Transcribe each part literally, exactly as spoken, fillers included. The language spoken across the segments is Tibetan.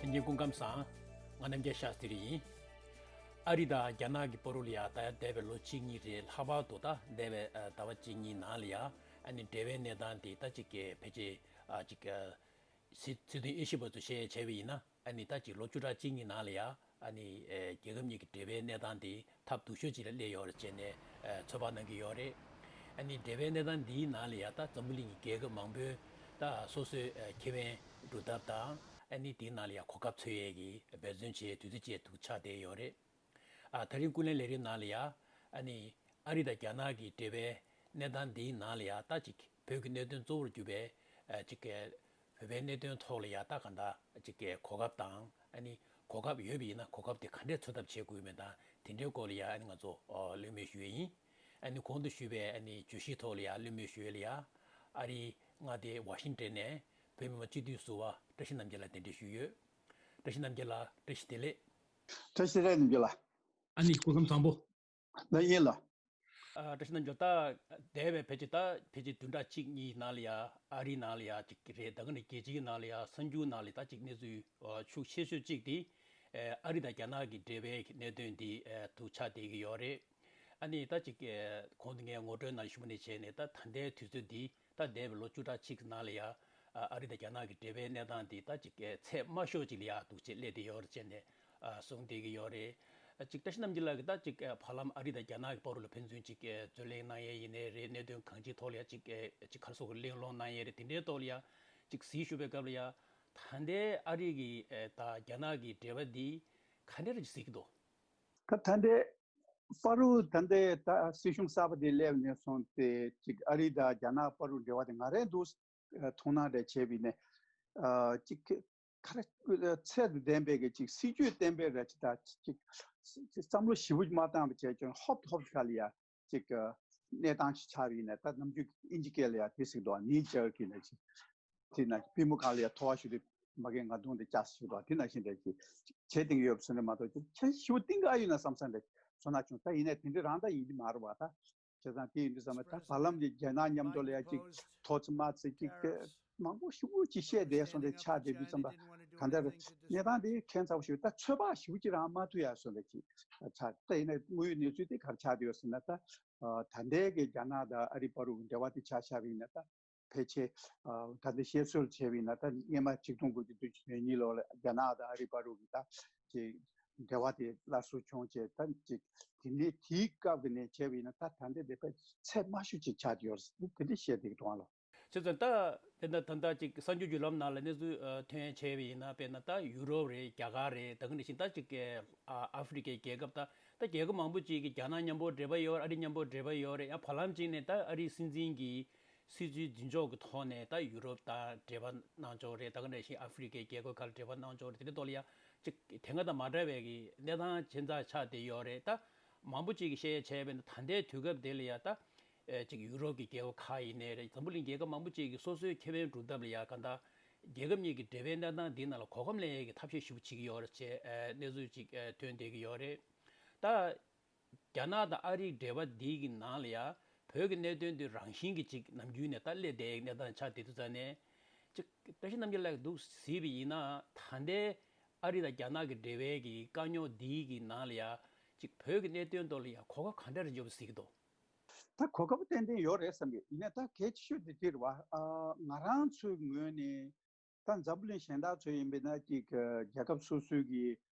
ལྷན་རྒྱས་སྐུ་ཁམས་བཟང་། ང་རྣམ་རྒྱལ་ཤཱསྟྲི་ཡིན། ཨ་རི་དང་རྒྱ་ནག་གི་བར་ལ་ཡ་ད་ཡ་འདས་པའི་ལོ་གཅིག་གཉིས་རེད། ལྷག་པར་དུ་ད་འདས་པའི་ཨ་ཟླ་བ་གཅིག་གཉིས་ནང་ལ་ཡ་ཨ་ནི་འབྲེལ་བའི་གནས་སྟངས་དེ་ད་ཅིག་གི་ཕལ་ཆེར་ཨ་ཅིག་ཨ་སྲིད་སྲིད་དོན་དབྱེ་ཞིབ་པ་ཚོས་བཤད་བྱས་པ་ཡིན་ན། ཨ་ནི་ད་ཅིག་ལོ་བཅུ་ཕྲག་གཅིག་གཉིས་ནང་ལ་ཡ་ཨ་ནི་ཨེ་རྒྱལ་ཁབ་གཉིས་ཀྱི་འབྲེལ་བའི་གནས་སྟངས་དེ་ཐབས་སྡུག་ཤོས་ཅིག་ལ་སླེབས་ཡོད་རེད་ཅེས་ནས་ཨེ་ཚོད་དཔག་གནང་གི་ཡོད་རེད། ཨ་ནི་འབྲེལ་བའི་གནས་སྟངས་འདིའི་ནང་ལ་ཡ་ད་འཛམ་བུ་གླིང་གི་རྒྱལ་ཁབ་མང་པོས་ད་སོ་སོའི་ཨེ་ཁེ་ཕན་སྒྲུབ་ཐབས་དང་། ཨ་ནི་དེའི་ནང་ལ་ཡ་གོ་སྐབས་འཚོལ་ཡས་ཀྱི་འབད་བརྩོན་བྱེད་དུས་ཚོད་ཅིག་ཏུ་ཆགས་བསྡད་ཡོད་རེད། ཨ་དེ་རིང་ཀུན་གླེང་ལས་རིམ་ནང་ལ་ཡ་ཨ་ནི་ཨ་རི་དང་རྒྱ་ནག་གི་འབྲེལ་བའི་གནས་སྟངས་འདིའི་ནང་ལ་ཡ་ད་ཅིག་བོད་ཀྱི་གནད་དོན་གཙོ་བོར་གྱུར་པའི་ཨ་ཅིག་གི་བོད་པའི་གནད་དོན་ཐོག་ལ་ཡ་ད་གང་ལྟར་ཅིག་གི་གོ་སྐབས་དང་། ཨ་ནི་གོ་སྐབས་ཡོད་པ་ཡིན་ན་གོ་སྐབས་དེ་ག་འདྲས་འཚོལ་ཐབས་བྱེད་དགོས་མིན་དང་། དེ་འདྲའི་སྐོར་ལ་ཡ་ཨ་ནི་ང་ཚོ་ཨ་གླེང་མོལ་ཞུ་ཡས་ཡིན། ཨ་ནི་གོང་དུ་ཞུས་པའི་ཨ་ནི་བརྗོད་གཞིའི་ཐོག་ལ་ཡ་གླེང་མོལ་ཞུ་ཡས་ལ་ཡ་ཨ་རིའི་མངའ་སྡེ་ཝ་ཤིང་ཏོན་ནས་བོད་མི་མང་སྤྱི་འཐུས་ཟུར་པ་བཀྲ་ཤིས་རྣམ་རྒྱལ་ལགས་གདན་འདྲེན་ཞུས་ཡོད། བཀྲ་ཤིས་རྣམ་རྒྱལ་ལགས་བཀྲ་ཤིས་བདེ་ལེགས། བཀྲ་ཤིས་བདེ་ལེགས་རྣམ་རྒྱལ་ལགས། ཨ་ནི་སྐུ་ཁམས་བཟང་པོ། ལགས་ཡིན་ལགས། ཨ་བཀྲ་ཤིས་རྣམ་རྒྱལ། ད་འདས་པའི་ཕལ་ཆེར་ད་ཕལ་ཆེར་བདུན་ཕྲག་གཅིག་གཉིས་ནང་ལ་ཡ་ཨ་རིའི་ནང་ལ་ཡ་ཅིག་རེད། ད་ག་ནས་རྒྱལ་སྤྱིའི་ནང་ལ་ཡ་གསར་འགྱུར་ནང་ལ་ད་ཅིག་གནས་ཚུལ་ཨ་ཤུགས་ཆེ་ཤོས་གཅིག་དེ་ཨ་ཨ་རི་དང་རྒྱ་ནག་གི་འབྲེལ་བའི་གནད་དོན་དེ་ཨ་ཐུག་ཆགས་བསྡད་ཀྱི་ཡོད་རེད། ཨ་ནི་ད་ཅིག་ཨ་གོང་དུ་ངས་ངོ་སྤྲོད་ནང་ཞུས་པ་ནས་བྱས་ནས་ད་ད་ལྟའི་དུས་ཚོད་འདི་ད་འདས་པའི་ལོ་བཅུ་ཕྲག་གཅིག་ནང་ལ་ཡ་ཨ་ཨ་རི་དང་རྒྱ་ནག་གི་འབྲེལ་བའི་གནས་སྟངས་འདི་ད་ཅིག་ཨ་ཚད་དམའ་ཤོས་ཅིག་ལ་ཡ་འདུག་ཅེས་སླེབས་བསྡད་ཡོད་རེད་ཅེས་ནས་ཨ་གསུངས་བསྡད་ཀྱི་ཡོད་རེད། ཨ་ཅིག་བཀྲ་ཤིས་རྣམ་རྒྱལ་ལགས་ཀྱིས་ད་ཅིག་ཨ་བར་ལམ་ཨ་རི་དང་རྒྱ་ནག་གི་བར་ལ་ཕན་ཚུན་ཅིག་ཨ་རྩོད་གླེང་གནང་ཡས་ཡིན་ནའི་རེད། གནད་དོན་གང་ཅིའི་ཐོག་ལ་ཡ་ཅིག་ཨ་ཅིག་ག་རེ་ཟེར་དགོས། གླེང་སློང་གནང་ཡས་རེད། དེ་འདྲའི་ཐོག་ལ་ཡ་ཅིག་གཟིགས་ཞུ་བའི་སྐབས་ལ་ཡ་ད་ལྟའི་ཨ་རི་གི་ཨ་དང་རྒྱ་ནག་གི་འབྲེལ་བ་འདི་ག་འདྲ་ཅིག་གཟིགས་ཀྱི་འདུག་ད་ད་ལྟའི་བར་དུ་ད་ལྟའི་ད་སྲིད་གཞུང་གསར་པ་དེ་སླེབས་ནས་བཟུང་སྟེ་ཅིག་ཨ་རི་དང་རྒྱ་ནག་བར་དུ་འབྲེལ་བ་དེ་ང་རང་འདུག་མཐོང་སྣང་རེ་བྱས་པ་ཡིན་ན། ཨ་ཅིག་ག་རེ་ཚད་དང་ལྡན་པའི་གི་ཅིག་སྲིད་ཇུས་བརྟན་པོའི་རེ་ཅིག་ད་ཅིག་བསམ་བློ་ཞིབ་པོ་མ་བཏང་བ་བྱས་ཀྱང་ཧོབ་ཧོབ་ཁ་ལ་ཡ་ཅིག་གནས་སྟངས་ཤིག་ཆགས་པ་ཡིན་ན། ད་ནམ་རྒྱུན་ཨིན་ཇི་སྐད་ལ་ཡ་དེ་ཟེར་གི་འདུག knee jerk ཡིན་ན་ཅིག་དེ་ན་པུས་མོ་སྒང་ལ་ཡ་ཐོ་བ་ཞིག་དེ་མ་གི་ང་གདོང་དེ་བཅག་ཞིག་འདུག་དེ་ན་བཞིན་རེ་ཅིག་བྱས་བསྡད་ཀྱི་ཡོད་པ་ཟེར་ནས་མ་གཏོགས་ཅིག་ཁྱེད་ཞིབ་པོ་གཏིང་ག་ཡོད་ན་བསམ་བསམ་རེ་ཚོར་སྣང་བྱུང་། ད་ཡིན་ནའི་དེ་འདྲ་རང་ད་ཡིན་གྱི་མ་རེད་བ། ད་བྱས་ཙང་དེ་ཡིན་དུས་ཙམ་པ་ད་བར་ལམ་གྱི་རྒྱ་ནག་མཉམ་དུ་ལ་ཡ་ཅིག་ཐོག་ཚིག་མ་ཚིག་ཅིག་མང་པོ་ཞེ་པོ་ཅིག་བཤད་བསྡད་སོང་སྟེ་ཆགས་བསྡད་དུས་ཙམ་པ་གང་ལྟར་གནས་སྟངས་དེ་ཁྱད་མཚར་པོ་ཞིག་ད་ཚོད་དཔག་ཞེ་པོ་ཅིག་རང་མ་ཐུབ་ཡ་སོང་སྟེ་ཅིག་ཆགས། ད་ཡིན་ན་དངོས་ཡོད་གནས་ཚུལ་དེ་ག་རེ་ཆགས་བསྡད་ཡོད་ཟེར་ན། ད་ད་ལྟའི་གི་རྒྱ་ནག་དང་ཨ་རི་བར་དུ་འབྲེལ་བ་དེ་ཆ་བཞག་པ་ཡིན་ན། ད་ཕལ་ཆེར་ད་ལྟ་བཤད་སྲོལ་བྱས་པ་ཡིན་ན། ད་སྔོན་མ་ཆིག་སྟོང་དགུ་བརྒྱ་བདུན་ཅུ་དོན་གཉིས་ལོ་ལ་རྒྱ་ནག་དང་ཨ་རི་བར་དུ་གི་ད་ཅིག་འབྲེལ་བ་དེ་སླར་གསོ་བྱུང་བྱས། ད་ཅིག་དེ་ནས་དེའི་སྐབས་ཀྱི་ནས་བྱས་པ་ཡིན་ན། ད་ད་ལྟ་དེ་དཔེ་ཚད་དམའ་ཤོས་ཅིག་ཆགས་ཡོད་རེད། དེ་འདྲ་བཤད་བསྡད་ཀྱི་འདུག་ཨ་ལོ། བྱས་ཙང་ད་དེ་འདྲ་ད་ལྟ་ཅིག་གསར་འགྱུར་བརྒྱུད་ལམ་ནང་ལ་གནས་ཚུལ་ཨ་ཐོན་བྱས་པ་ཡིན་ན། དཔེར་ན་ད་ཡུ་རོབ་རེད། རྒྱ་གར་རེད། ད་ག་ནང་བཞིན་ད་ཅིག་ཨ་ཨ་ཧྥེ་རི་ཁའི་རྒྱལ་ཁབ་ད་ད་རྒྱལ་ཁབ་མང་པོ་ཅིག་གིས་རྒྱ་ནག་མཉམ་པོ་འབྲེལ་བ་ཡོད། ཨ་རི་མཉམ་པོ་འབྲེལ་བ་ཡོད་རེད། ཡང་བར་ལམ་ཅིག་ནས་ད་ཨ་རིའི་སྲིད་འཛིན་གྱིས་སྲིད་བྱུས་འཛིན་ཕྱོགས་ཀྱི་ཐོག་ནས་ད་ཡུ་རོབ་དང་འབྲེལ་བ་གནང་ཕྱོགས་རེད། ད་ག་ནང་བཞིན་ཨ་ཧྥེ་རི་ཁའི་རྒྱལ་ཁབ་ཁག་ལ་འབྲེལ་བ་གནང་ཕྱོགས་རེད། དེ་འདྲའི་ཐོག་ལ་ཡང་ཅིག་དེ་སྔ་དང་མ་འདྲ་བའི་གི་གནས་སྟངས་ཅན་ཙག་ཆགས་བསྡད་ཡོད་རེད། ད་མང་པོ་ཅིག་གིས་བཤད་བྱས་པས་ན། ད་ལྟའི་དུས་སྐབས་དེ་ལ་ཡང་ད་ཨེ་ཅིག་ཡུ་རོབ་ཀྱི་རྒྱལ་ཁབ་ཁག་ཡིན་ནའི་རེད། འཛམ་བུ་གླིང་རྒྱལ་ཁབ་མང་པོ་ཅིག་གིས་སོ་སོའི་ཁེ་ཕན་སྒྲུབ་ཐབས་ལ་ཡང་གང་ལྟར་རྒྱལ་ཁབ་གཉིས་ཀྱི་འབྲེལ་བའི་གནས་སྟངས་འདི་ནང་ལ་གོ་སྐབས་ལེན་ཡས་ཀྱི་ཐབས་ཤེས་ཞིབ་པོ་བྱེད་ཀྱི་ཡོད་རེད་ཅེས་ཨེ་གནས་ཚུལ་ཅིག་ཨེ་ཐོན་བསྡད་ཀྱི་ཡོད་རེད། ད་རྒྱ་ནག་དང་ཨ་རིའི་འབྲེལ་བ་འདི་གི་ནང་ལ་ཡང་བོད་ཀྱི་གནད་དོན་འདི་རང་བཞིན་གྱིས་ཅིག་ནམ་རྒྱུན་ནས་ད་སླེབས་བསྡད་ཡས་གནས་སྟངས་ཆགས་བསྡད་དུས་ཙང་ནས། ཅིག་བཀྲ་ཤིས་རྣམ་རྒྱལ་ལགས་འདུག་གཟིགས་པ་ཡིན་ན། ད་ལྟའི་ཨ་རི་དང་རྒྱ་ནག་གི་འབྲེལ་བའི་གི་དཀའ་རྙོག་འདི་གི་ནང་ལ་ཡང་ཅིག་བོད་ཀྱི་གནད་དོན་ཐོག་ལ་ཡང་གོ་སྐབས་ག་འདྲ་རེ་ཡོད་པ་གཟིགས་ཀྱི་འདུག་ད་གོ་སྐབས་ཏན་ཏན་ཡོད་རེད་བསམ་གི་ཡིན་ན། ད་གལ་ཆེ་ཤོས་དེ་དེ་རེད་བ། ཨ་ང་རང་ཚོའི་ངོས་ནས་ད་འཛམ་བུ་གླིང་གཞན་དག་ཚོ་ཡིན་པས་ན་ཅིག་རྒྱལ་ཁབ་སོ་སོའི་གི་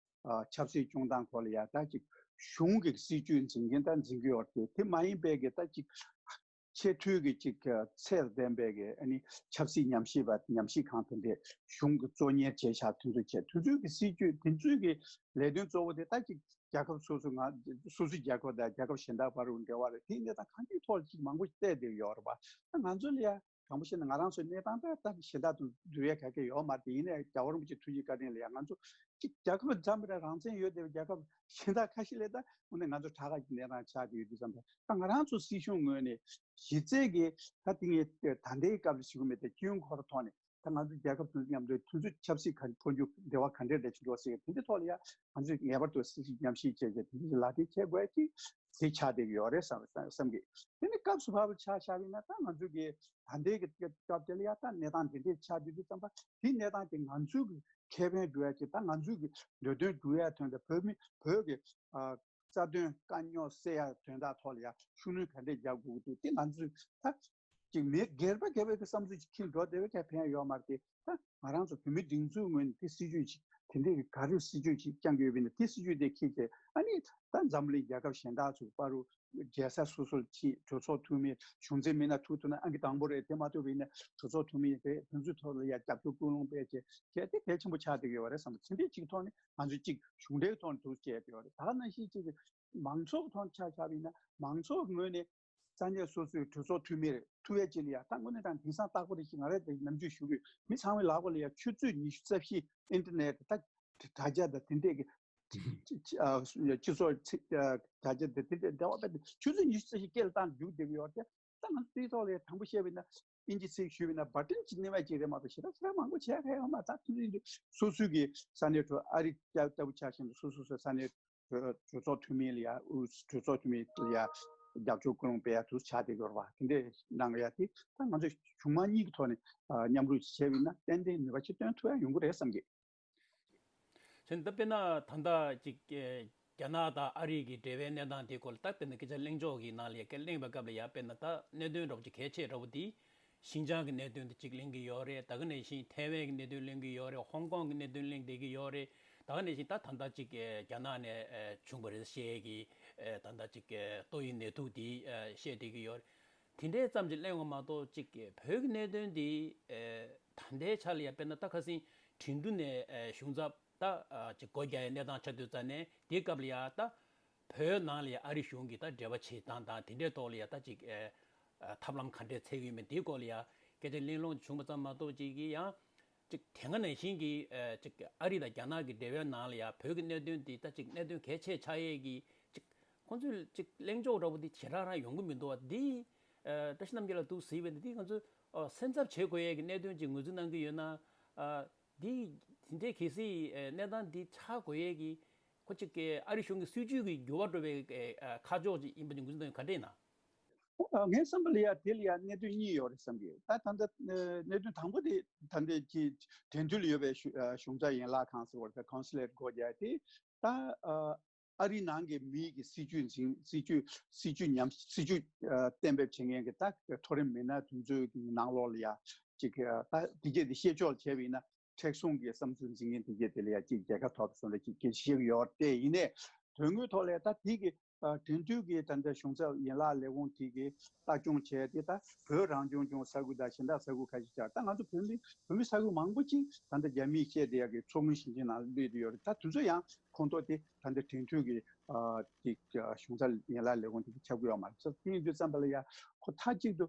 ཨ་ཆབ་སྲིད་སྐྱོང་སྟངས་སྐོར་ལ་ཡང་ད་ཅིག་གཞུང་གི་སྲིད་ཇུས་འཛིན་མཁན་ད་འཛིན་གྱི་ཡོད་རེད། དེ་མ་ཡིན་པའི་གི་ད་ཅིག་ཆེས་མཐོའི་གི་ཅིག་ཚད་ལྡན་པའི་གི་ཨ་ནི་ཆབ་སྲིད་ཉམས་ཞིབ་པ། ཉམས་ཞིབ་ཁང་དེ་འདྲས་གཞུང་གི་གཙོ་གཉེར་བྱས་བཞག་དེ་ཚོ་བྱས། དེ་ཚོའི་གི་སྲིད་ཇུས་དེ་ཚོའི་གི་ལས་དོན་གཙོ་བོ་དེ་ད་ཅིག་རྒྱལ་ཁབ་སོ་སོ་ང་སོ་སོའི་རྒྱལ་ཁབ་དང་རྒྱལ་ཁབ་གཞན་དག་བར་དུ་འབྲེལ་བ་རེད། དེ་ནས་ད་གང་ཅིའི་ཐོག་ཅིག་མང་པོ་བལྟས་བསྡད་ཡོད་རེད་པ། ད་ང་ཚོ་ལ་ཡ་དྲང་པོ་བཤད་ན་ང་རང་ཚོའི་གནས་སྟངས་ད་ད་གཞན་དག་དང་བསྡུར་ཡ་ག་གེ་ཡོད་མ་རེད། ཡིན་ནའི་རྒྱལ་བ་རིན་པོ་ཆེ་ཐུགས་རྗེ་བཀའ་དྲིན་ལ་ཡ་ང་ཚོ་གཅིག་རྒྱལ་ཁབ་འཛམ་བུ་གླིང་རང་བཙན་ཡོད་བསྡད་པའི་རྒྱལ་ཁབ་གཞན་དག་ཁ་ཤས་ལས་ད་དངོས་གནས་ང་ཚོ་དྲག་ག་གི་གནས་སྟངས་ཆགས་བསྡད་ཡོད་དུས་ཙམ་པ། ད་ང་རང་ཚོ་སྲིད་གཞུང་ངོས་ནས་གཞི་རྩའི་གི་ད་དེ་ངས་ད་ལྟའི་སྐབས་ལ་ཞུ་གི་མེད་དེ། སྤྱི་ཡོངས་ཁོ་རང་ཐོག་ནས་ ད་ང་ཚོ་རྒྱལ་ཁབ་དེ་ཚོ་མཉམ་དུ་དུས་ཚོད་ཆབ་སྲིད་ག་འཕོ་འགྱུར་འབྲེལ་བ་ག་འདྲས་རེད་ཅིག་འགྲོ་སྲིད་དེ་འདྲའི་ཐོག་ལ་ཡ་ང་ཚོས་ངེས་པར་དུ་སྲིད་ཇུས་མཉམ་བཞེས་བྱས་རྗེས་དེ་འདྲའི་ལག་ལེན་འཁེལ་དགོས་ཀྱི་གཟི་ཆགས་བསྡད་ཀྱི་ཡོད་རེད་བསམ་བསམ་གི། དེ་ནི་སྐབས་སུ་བབས་པ་ཆ་བཞག་པ་ཡིན་ན་ད་ང་ཚོ་གི་ད་ལྟའི་གི་སྐབས་དེ་ལ་ཡ་ད་གནས་སྟངས་དེ་འདྲས་ཆགས་བསྡད་དུས་ཙམ་པ་དེ་གནས་སྟངས་དེ་ང་ཚོ་གི་ཁེ་ཕན་སྒྲུབ་ཡ་ཅིག་ད་ང་ཚོ་གི་འདོད་དོན་སྒྲུབ་ཡ་དོན་དུ་བོད་མི་བོད་གི་ཨ། རྩ་དོན་དཀའ་རྙོག་སེལ་ཡ་དོན་དག་ཐོག་ལ་ཡ་ཤུགས་སྣོན་ག་འདྲས་རྒྱག་དགོས་ཀྱི་འདུག་དེ་ང་ཚོས་ད་ཅིག་མི་སྒེར་པ་སྒེར་པའི་གི་བསམ་ཚུལ་ཅིག་འཁྱེར་འགྲོ་བདེ་བའི་ག་ཕན་ཡོད་མ་རེད་དེ། ད་ང་རང་ཚོ་བོད་མི་སྒྲིག་འཛུགས་ངོས་ནས་དེ་སྲིད་ཇུས་ཅིག་དེ་འདྲས་གི་ག་རེ་སྲིད་ཇུས་ཅིག་བསྐྱང་གི་ཡོད་པ་ཡིན་ན་དེ་སྲིད་ཇུས་དེ་འཁྱེར་བྱས་ཨ་ནི་ད་འཛམ་གླིང་རྒྱལ་ཁབ་གཞན་དག་ཚོ་བར་རུ་རྒྱལ་ས་སོ་སོར་ཕྱིན་གྲོས་ཚོགས་འཐུས་མི་གཞུང་འཛིན་མི་སྣ་ཐུག་ཐུབ་ན་ཨང་ཀི་དང་པོ་རེད། དེ་མ་ཐུབ་པ་ཡིན་ན་གྲོས་ཚོགས་འཐུས་མི་རེད། དེ་ཚོའི་ཐོག་ལ་ཡ་རྒྱབ་སྐྱོར་ཀུན་སློང་སྤེལ་བྱས་གལ་ཏེ་གལ་ཆེན་པོ་ཆགས་བསྡད་ཀྱི་ཡོད་རེད་བསམ་པ་དེ་འདྲས་ཅིག་ཐོག་ནས། ང་ཚོས་གཅིག་གཞུང་འབྲེལ་ཐོག་ནས་འདུག་བྱས་ཡོད་རེད། ད་ག་ནང་བཞིན་གཅིག་མང་ཚོགས་ཐོག་ཆ་བཞག་པ་ཡིན་ན་མང་ཚོགས་ངོས་ནས་ས་གནས་སོ་སོའི་གྲོས་ཚོགས་འཐུས་མི་རེད་ཐུབ་པའི་ཆེད་ལ་ཡ་ད་དངོས་གནས་དྲང་དེང་སང་རྟག་པར་ཞིག་ང་རང་དེ་ནམ་རྒྱུན་ཞུ་གི་ཡོད། མི་ཚང་མའི་ལག་པ་ལ་ཡ་ཆུ་ཚོད་ཉི་ཤུ་རྩ་བཞི་ཨིན་ཊར་ནེཊ་ད་དྲ་རྒྱ་དང་དེ་འདྲས་ཀྱི་སྤྱི་ཚོགས་དྲ་རྒྱ་དང་དེ་འདྲས་འབྲེལ་བ་སྤེལ་ཏེ་ཆུ་ཚོད་ཉི་ཤུ་རྩ་བཞི་སྐད་ལ་བཏང་རྒྱུག་བསྡད་ཀྱི་ཡོད་རེད། ད་ང་ཚོ་དེའི་ཐོག་ལ་དྲང་པོ་བཤད་པ་ཡིན་ན་ཨིན་ཇི་ཚིག་ཞུས་པ་ཡིན་ན་བ་ཊན་གཅིག་སྣོན་པ་གཅིག་རེད་མ་གཏོགས་ཞེ་དྲག་ཞེ་དྲག་མང་པོ་བྱས་མཁན་ཡོད་མ་རེད། ད་ཐུན་རིང་དུ་སོ་སོའི་གི་ས་གནས་ཁྲོད་ཨ་རི་ལྟ་བུ་ཆ་བཞིན་དུ་སོ་སོ་སོའི་ས་གནས་གྲོས་ཚོགས་འཐུས་མི་ལ་ཡ་གྲོས་ཚོགས་འཐུས་མི་ལ་ཡ་རྒྱབ་སྐྱོར་ཀུན་སློང་སྤེལ་ཡ་དུ་ཆགས་བསྡད་ཡོད་རེད་བ། དེ་འདྲས་གནང་ཡ་དེ་ད་ང་ཚོ་གཞུང་མང་གཉིས་ཀྱི་ཐོག་ནས་མཉམ་རུབ་བྱས་པ་ཡིན་ན་ཏན་ཏན་ནུས་པ་ཆེ་སྟོན་ཐུབ་ཡ་ཡོང་གི་རེད་བསམ་གི། བྱས་ན་ད་དཔེར་ན་ད་ལྟ་ཅིག་ཨེ་རྒྱ་ནག་དང་ཨ་རི་གི་འབྲེལ་བའི་གནས་སྟངས་དེ་སྐོར་ལ་ད་དཔེར་ན་སྐད་ཆ་གླེང་ཕྱོགས་ཀྱི་ནང་ལ་སྐད་གླེང་བའི་སྐབས་ལ་ཡ་དཔེར་ན་ད་གནད་དོན་འདྲ་པོ་ཅིག་གལ་ཆེ་འདྲ་པོ་དེ་ཤིན་ཅང་གི་གནད་དོན་དེ་ཅིག་གླེང་གི་ཡོད་རེད། ད་ག་ནང་བཞིན་ཐའེ་ཝན་གྱི་གནད་དོན་གླེང་གི་ཡོད་རེད། ཧོང་ཀོང་གི་གནད་དོན་གླེང་བསྡད་ཀྱི་ཡོད་རེད། ད་ག་ནང་བཞིན་ད་ད་ལྟ་ཅིག་ཨེ་རྒྱ་ནག་ནས་ཨེ་བྱུང་བ་རེད་ཟེར་གྱི་ཨེ་ད་ལྟ་ཅིག་ཨེ་ཏོག་དབྱིབས་ནད་དུག་དེ་ཨེ་བཤད་བསྡད་ཀྱི་ཡོད་རེད། དེ་འདྲའི་ཙམ་གྱིས་གླེང་བ་མ་གཏོགས་གཅིག་བོད་ཀྱི་གནད་དོན་འདི་ད་ལྟའི་ཆ་ལ་ཡ་དཔེར་ན་ད་ཁ་སང་ཁྲིན་ཏུའུ་ནས་གཞུང་ཚབ་ད་གཅིག་སྒོ་རྒྱག་ཡའི་གནས་སྟངས་ཆགས་དུས་ཙ་ནས་དེའི་སྐབས་ལ་ཡ་ད་བོད་ནང་ལ་ཡ་ཨ་རི་གཞུང་གིས་ད་འབྲེལ་བ་བྱེད་སྟངས་དང་དེ་འདྲའི་ཐོག་ལ་ཡ་ད་གཅིག་ཐབས་ལམ་ག་འདྲས་འཚོལ་གྱི་ཡོད་མེད་དེའི་སྐོར་ལ་ཡ་སྐད་ཆ་གླེང་སློང་བྱུང་བ་ཙམ་མ་གཏོགས་གཅིག་གིས་ཡང་གཅིག་དེ་སྔ་ནང་བཞིན་གྱི་གཅིག་ཨ་རི་དང་རྒྱ་ནག་གི་འབྲེལ་བའི་ནང་ལ་ཡ་བོད་ཀྱི་གནད་དོན་འདི་ད་གཅིག་གནད་དོན་གལ་ཆེ་ཆགས་ཡས་ཀྱི་གཅིག་ཁོང་ཚོས་ཅིག་གླེང་ཕྱོགས་འདྲ་པོ་འདི་ཞེ་དྲག་རང་ཡོང་གི་མི་འདུག་བ། འདི་ཨ་བཀྲ་ཤིས་རྣམ་རྒྱལ་ལགས་འདུག་ཟེར་བས་འདི་ང་ཚོས་ཨ་སེམས་འཚབ་བྱེད་དགོས་ཡས་ཀྱི་གནད་དོན་ཅིག་ངོས་འཛིན་གནང་གི་ཡོད་ན། ཨ་འདི་དེ་འདྲའི་གལ་སྲིད་ཨ་གནས་སྟངས་འདི་ཆགས་དགོས་ཡས་ཀྱི་ཁོ་ཅིག་གི་ཨ་རི་གཞུང་གི་སྲིད་ཇུས་ཀྱི་འགྱུར་བ་འགྲོ་བའི་ཨ་ཁ་ཕྱོགས་ཅིག་ཡིན་པ་ཅིག་ངོས་འཛིན་གནང་ཡོད་ག་འདྲ་ཡིན་ན། ངའི་བསམ་པ་ལ་ཡ་དེ་ལ་ཡ་གནད་དོན་གཉིས་ཡོད་རེད་བསམ་གི། ད་ད་ལྟ་གནད་དོན་དང་པོ་དེ་ད་ལྟའི་གི་དེ་འདྲའི་ལ་ཡོད་པའི་གཞུང་ཚབ་ཡན་ལག་ཁང་ཟེར་བ་རེད། ད་ཀོན་སུ་ལེཊ་སྒོ་རྒྱག་དེ་ད་ཨ་རི་ནང་གི་མི་གི་སྲིད་ཇུས་འཛིན་སྲིད་ཇུས་སྲིད་ཇུས་ཉམས་སྲིད་ཇུས་གཏན་འབེབས་བྱེད་མཁན་གི་ད་མཐོ་རིམ་མི་སྣ་དེ་ཚོའི་གི་ནང་ལོགས་ལ་ཡ་ཅིག་ད་དེ་གས་དེ་བཤད་ཕྱོགས་བྱས་པ་ཡིན་ན། མཁྲེགས་བཟུང་གི་བསམ་ཚུལ་འཛིན་མཁན་དེ་གས་དེ་ལ་ཡ་གཅིག་རྒྱལ་ཁ་ཐོབ་སོང་ལ་གཅིག་སྐད་ཆ་བཤད་ཀྱི་ཡོད་རེད། དེ་ཡིན་ནའི་དོན་དངོས་ཐོག་ལ་ད་དེ་གི་དེང་དུས་ཀྱི་ད་ལྟ་གཞུང་ཚབ་ཡན་ལག་ལས་ཁུངས་དེ་གི་ལྟ་སྐྱོང་བྱས་ཏེ་ད་བོད་རང་སྐྱོང་ལྗོངས་ས་ཁུལ་དང་གཞན་དག་ས་ཁུལ་ཁ་ཤས་ཆགས། ད་ང་ཚོ་བོད་མི་བོད་མི་ས་ཁུལ་མང་པོ་ཅིག་ད་ལྟ་རྒྱ་མིས་བཤད་བསྡད་ཡ་གི་མཚོ་སྔོན་ཞིང་ཆེན་ནང་སླེབས་བསྡད་ཡོད་རེད། ད་དེ་ཚོ་ཡང་ཁོངས་གཏོགས་དེ་ད་ལྟ་དེང་དུས་ཀྱི་ཅིག་གཞུང་ཚབ་ཡན་ལག་ལས་ཁུངས་དེ་གི་ཁྱབ་ཀྱི་ཡོད་མ་རེད། དེ་ཡིན་དུས་ཙམ་པ་ལ་ཡ་ཁོ་མཐའ་གཅིག་ཏུ།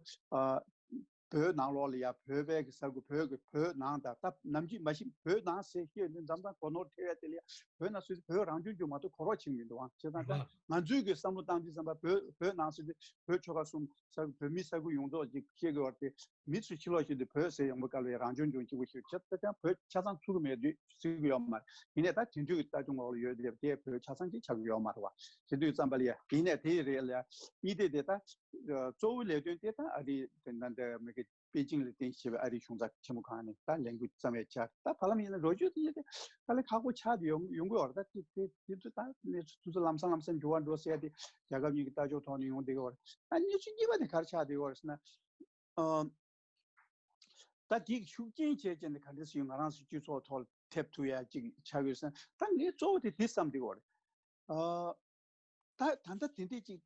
བོད་ནང་ལོགས་ལ་ཡ་བོད་པའི་གི་ས་ཁུལ་བོད་ཀྱི་བོད་ནང་དང་སྟབས་ནམ་རྒྱུན་མ་གཞི་བོད་ནང་ཟེར་ཤེས་ནས་འཛམ་ཐང་སྒོ་ནོར་ཐེབས་ཡ་དེ་ལ་ཡ་བོད་ནང་སུད་བོད་རང་སྐྱོང་ལྗོངས་མ་གཏོགས་གོ་རོགས་བྱེད་མི་འདུག་ཨང་། བྱས་ཙང་ད་ང་ཚོའི་གི་བསམ་བློ་བཏང་དུས་ཙམ་པ་བོད་བོད་ནང་སུད་བོད་ཆོལ་ཁ་གསུམ་ས་ཁུལ་བོད་མི་ས་ཁུལ་ཡོངས་རྫོགས་ཅིག་ཤེས་དགོས་བར་དེ་མི་ཚོས་ཕྱི་ལོགས་ཤིག་ཏུ་བོད་ཟེར་ཡོང་བའི་སྐབས་ལ་ཡ་རང་སྐྱོང་ལྗོངས་གཅིག་པུ་ཞིག་བྱས་ཙང་བོད་ཆ་ཚང་ཚུགས་ཀྱི་མེད་དུས་ཚུགས་ཀྱི་ཡོད་མ་རེད། ཡིན་ནའི་ད་དེང་དུས་ཀྱི་ལྟ་སྐྱོང་འོག་ལ་ཡོད་དེ་དེ་བོད་ཆ་ཚང་གཅིག་ཆགས་ཀྱི་ཡོད་མ་རེད་བ། བྱེད་དུས་ཙམ་པ་ལ་ཡ་ཡིན་ནའི་དེ་རེད་ལ་ཡ་གཉིས་དེ་དེ་ད། གཙོ་བོའི་ལས་དོན་དེ་ད་ཨ་རི་དེ་ད་ལྟ་མི་གི་པེ་ཅིང་ལ་རྟེན་གཞི་བྱས་པའི་ཨ་རིའི་གཞུང་ཚབ་ཆེན་པོ་ཁང་ནས་ད་ལས་འགུལ་བརྩམས་ཡ་ཆགས། ད་བར་ལམ་ཡིན་ན་ལོ་རྒྱུས་དེ་ཡིན་ཏེ་དཀའ་ལས་ཁག་པོ་ཆགས་ཏེ་ཡོང་ཡོང་གི་ཡོད་རེད། ད་དེ་དེ་དེ་ཚོ་ད་གནས་ཚུལ་དེ་ཚོ་ལམ་སང་ལམ་སང་འགྱུར་བ་འགྲོ་སྲིད་ཡ་དེ་རྒྱལ་ཁབ་གཉིས་ཀྱི་ལྟ་ཕྱོགས་ཐོག་ནས་ཡོང་བསྡད་ཀྱི་ཡོད་རེད། ད་གནས་ཚུལ་གཉིས་པ་དེ་ག་རེ་ཆགས་བསྡད་ཡོད་རེད་ཟེར་ན། ཨ། ད་དེ་ཤུགས་རྐྱེན་བྱས་བྱས་ནས་ག་འདྲ་སེ་ཡོང་ང་རང་ཚོའི་སྤྱི་ཚོགས་ཐོག་ལ་ཐེབས་ཐུབ་ཡ་ཅིག་ཆགས་ཡོད་ཟེར་ན། ད་ངས་གཙོ་བོ་དེ་དེ་བསམ་བསྡད་ཀྱི་ཡོད་རེད། ཨ། ད་ད་ལྟ་དེ་འདྲས་ཅིག་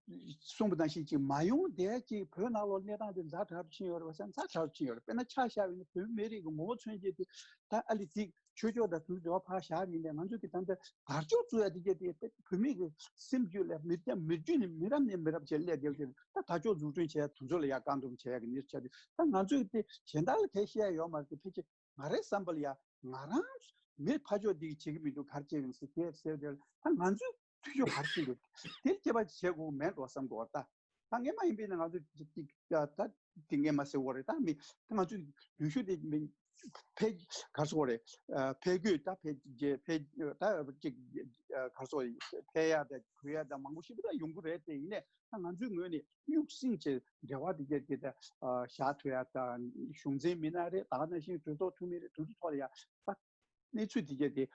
གསུངས་པ་ནང་བཞིན་ཅིག་མ་ཡོང་བསྡད་ཅིག་བོད་ནང་ལོགས་གནས་སྟངས་དེ་ཛ་དྲག་ཏུ་ཕྱིན་ཡོད་རེད་པ་ཟེར་ན་ཛ་དྲག་ཏུ་ཕྱིན་ཡོད་རེད། དཔེར་ན་ཆ་བཞག་པ་ཡིན་ན་བོད་མི་རིགས་ཀྱི་ངོ་བོ་མཚོན་བྱེད་དེ་ད་ཨ་ལི་ཅིག་ཆོས་ཕྱོགས་དང་དེ་ཚོ་འབྲེལ་བ་ཕར་བཞག་པ་ཡིན་ནའི་ང་ཚོ་གི་ད་ལྟ་དར་ལྕོག་བཙུགས་ཡ་དེ་གྱད་དེ་བོད་མི་གི་སེམས་རྒྱུད་ལ་མི་རྒྱ་མི་རྒྱུད་ནས་མི་རབས་ནས་མི་རབས་བྱས་སླེབས་བསྡད་པ་དེ་ད་དར་ལྕོག་འཛུགས་སྐྲུན་བྱེད་ཡ་དེ་ཚོ་ལ་ཡ་བཀག་སྡོམ་བྱེད་ཡ་གི་གནས་ཚུལ་ཆགས་དུས་ད་ང་ཚོས་དེ་གཞན་དག་ལ་གལ་བཤད་ཡ་ཡོད་མ་རེད་དེ་ཕལ་ཆེར། ང་རའི་བསམ་པ་ལ་ཡ་ང་རང་མི་ཕར་ཕྱོགས་འདི་གིས་བྱེད་ཀྱི་མི་འདུག་ག་རེ་བྱེད་ཀྱི་ཡིན་ཟེར་དེ་ཟེར་དེ་ད་ང་ཚོས་འཐུས་ཤོར་ག་རེ་བྱེད་འདུག་དེ་སྐྱེ་བ་བྱེད་དགོས་མེད་འགྲོ་བསམ་གྱི་ཡོད་རེད་ད། ད་ངས་མ་ཡིན་པས་ན་ང་ཚོས་ཅིག་ཅིག་ད་དེ་ངས་མ་ཟེར་བ་རེད་ད། མི་ད་ང་ཚོས་ལུས་ཤུགས་དེ་མི་ འཕེལ་གར་སོང་རེད། འཕེལ་རྒྱས་ད་འཕེལ་རྒྱས་འཕེལ་ད་ཅིག་གར་སོང་འཕེལ་ཡ་དང་གོ་ཡ་དང་མང་པོ་ཞིག་ད་ཡོང་གི་རེད་དེ། ཡིན་ནའི་ད་ང་ཚོའི་ངོས་ནས་དམིགས་བསལ་གྱི་འབྲེལ་བ་དེ་གྱད་དེ་ད་བཞག་ཐུབ་ཡ་དང་གཞུང་འཛིན་མི་སྣ་རེད། ད་ག་ནང་བཞིན་གྲོས་ཚོགས་འཐུས་མི་རེད། དེ་ཚོའི་ཐོག་ལ་ཡ་ད་གནས་ཚུལ་དེ་གྱད་དེ་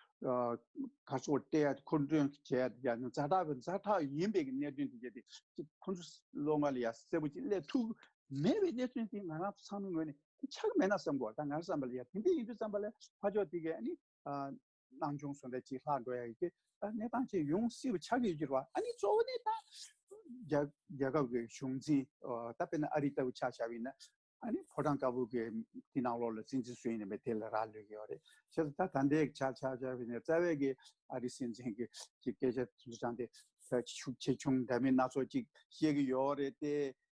གར་སོང་སྤྲད་ཡ་མཁོ་འདོན་བྱས་ཡ་དེ་གྱད་ཛ་དྲག་པའི་ཛ་དྲག་ཡིན་པའི་གནད་དོན་དེ་གྱད་དེ་ཅིག་ཁོང་ཚོ་བློ་ང་ལ་ཡ་གསལ་པོ་ཅིག་སླེབས་ཐུབ་མེད་པའི་གནས་ཚུལ་དེ་ང་རང་ཚོ་ཚང་མའི་ངོས་ནས་དེ་ཆགས་ཀྱི་མེད་ན་བསམ་གྱི་ཡོད། ད་ང་རང་བསམ་པ་ལ་ཡ་དེ་འདྲ་ཡིན་དུས་ཙམ་པ་ལ་ཕར་ཕྱོགས་དེ་གའི་ཨ་ནི་ཨ་སྣང་ཆུང་བཟོ་འདྲ་ཅིག་ལྷག་འགྲོ་ཡ་ཡི་གེ་ད་གནས་སྟངས་ཅིག་ཡོང་སྲིད་པ་ཆགས་ཀྱི་ཡོད་ཀྱི་རེད་བ། ཨ་ནི་གཙོ་བོ་ནི་ད་རྒྱ་རྒྱལ་ཁབ་ཀྱི་གཞུང་འཛིན་ཨ་ད་དཔེར་ན་ཨ་རི་ལྟ་བུ་ཆ་བཞག་པ་ཡིན་ན་ཨ་ནི་ཕོ་བྲང་དཀར་པོ་གི་དེ་ནང་ལོགས་ལ་སྲིད་འཛིན་སུ་ཡིན་ནའི་དེ་ལ་རག་ལུས་ཀྱི་ཡོད་རེད། བྱས་ཙང་ད་ད་ལྟའི་ཆ་ཆ་བཞག་པ་ཡིན་ན་རྩ་བའི་གི་ཨ་རི་སྲིད་འཛིན་གྱི་ཅིག་སྐད་ཆ་དེ་ཚོ་དྲངས་ཏེ་ཆེ་ཆུང་འདྲ་མིན་སྣ་ཚོགས་ཅིག་བཤད་ཀྱི་ཡོད་རེད་དེ།